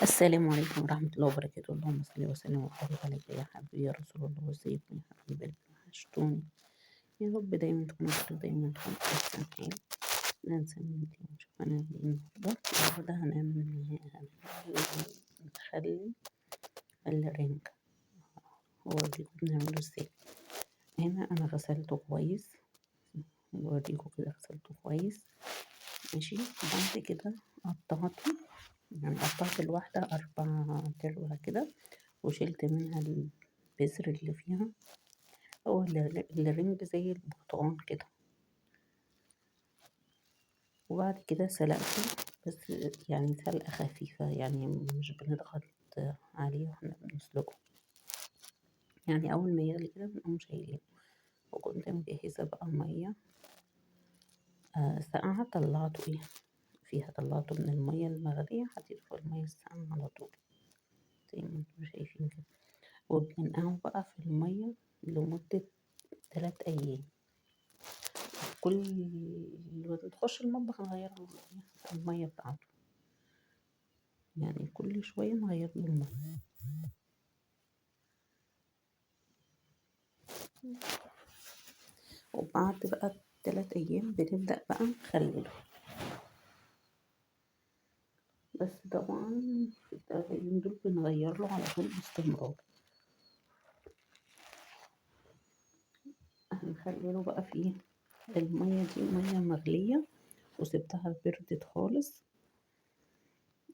السلام عليكم ورحمة الله وبركاته. اللهم صل وسلم وبارك عليك يا حبيبي يا رسول الله. ازيكم يا حبايب قلبي؟ وحشتوني. يا رب دايما تكونوا بخير، دايما تكونوا في أحسن حال. لا ننسى نشوف هنعمل ايه النهارده. النهارده هنعمل نخلي الرنجة، هوريكم بنعمله ازاي. هنا انا غسلته كويس، بوريكم كده غسلته كويس ماشي. بعد كده قطعته، يعني قطعت الواحدة 4 تربع كده، وشلت منها البذر اللي فيها. هو الرنج زي البرتقان كده. وبعد كده سلقته، بس يعني سلقة خفيفة، يعني مش بنضغط عليه واحنا بنسلقه، يعني أول ما يغلي كده بنقوم شايلينه. وكنت مجهزة بقى مية ساقعة، طلعته ايه فيها، طلعته من المية المغلية، حطيته في المية الساقعة على طول زي ما انتم شايفين كده. وبننقعه بقى في المية لمدة 3 أيام. كل ما تخش المطبخ نغير له المية بتاعته، يعني كل شوية نغير له المية. وبعد بقى 3 أيام بنبدأ بقى نخلله. بس طبعا في ال3 أيام دول بنغير له على طول باستمرار. هنخلله بقى في المية دي، مية مغلية وسبتها بردت خالص.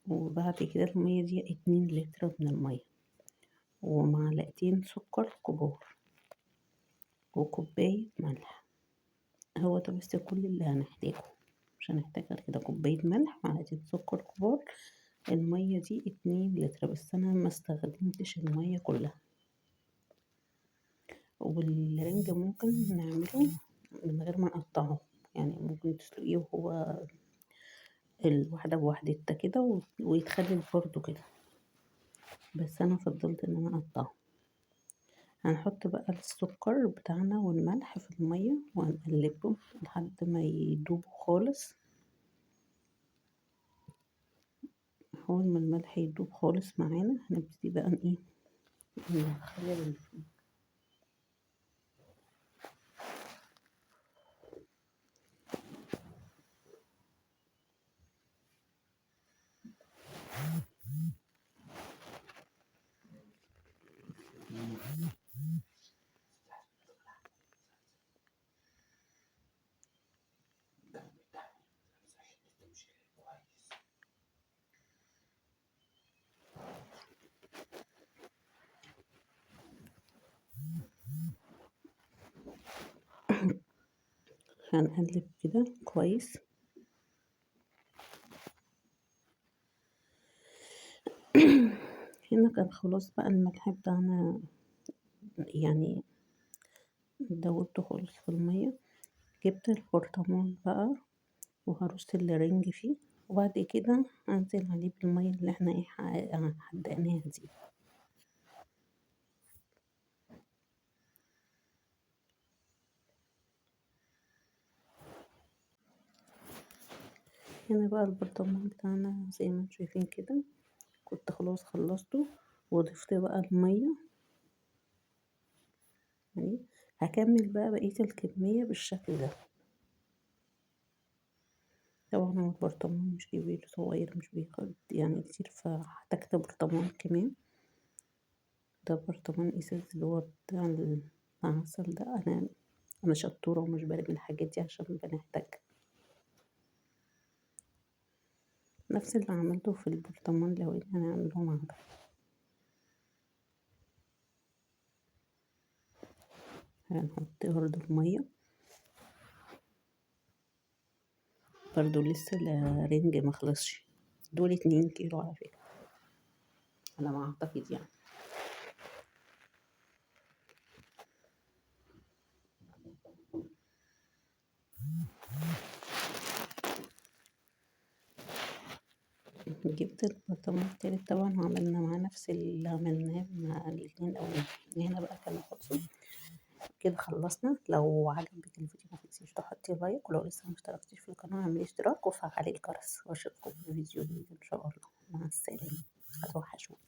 وبعد كده المية دي 2 لتر من المية، ومعلقتين سكر كبار، وكوباية ملح. هو ده بس كل اللي هنحتاجه، مش هنحتاج غير كده، كوباية ملح، معلقتين سكر كبار. المية دي 2 لتر، بس انا ما استخدمتش المية كلها. والرنج ممكن نعمله من غير ما نقطعه، يعني ممكن تسلقيه وهو الواحدة بوحدتها كده ويتخلل برضو كده، بس انا فضلت ان انا اقطعه. هنحط بقى السكر بتاعنا والملح في المية وهنقلبهم لحد ما يدوبوا خالص. اول ما الملح يدوب خالص معانا هنبتدي بقى ايه نخلل. هنقلب كده كويس. هنا كان خلاص بقى الملح بتاعنا يعني دوبته خالص في المية. جبت البرطمان بقى وهرص الرنج فيه، وبعد كده هنزل عليه بالمية اللي احنا ايه حدقناها دي. هنا بقى البرطمان بتاعنا زي ما انتم شايفين كده، كنت خلاص خلصته وضفت بقى المية. يعني هكمل بقى بقية الكمية بالشكل ده. طبعا هو البرطمان مش كبير، صغير، مش بياخد يعني كتير، فاحتجت برطمان كمان. ده برطمان ازاز اللي هو بتاع العسل ده. انا شطورة ومش برمي الحاجات دي عشان بنحتاج. نفس اللي عملته في البرطمان لو ان انا هعمله مع ده. هنحط برضو المية، برضو لسه الرنج ما خلصش. دول 2 كيلو على فكرة على ما اعتقد يعني. جبت البرطمان التالت طبعا، وعملنا معاه نفس اللي عملناه مع الاتنين الاولانيين. هنا بقى كانوا خلصوا كده، خلصنا. لو عجبك الفيديو ما تنسيش تحطي لايك، ولو لسه ما اشتركتيش في القناة اعملي اشتراك وفعلي الجرس، واشوفكم في فيديو جديد ان شاء الله. مع السلامة. هتوحشوني.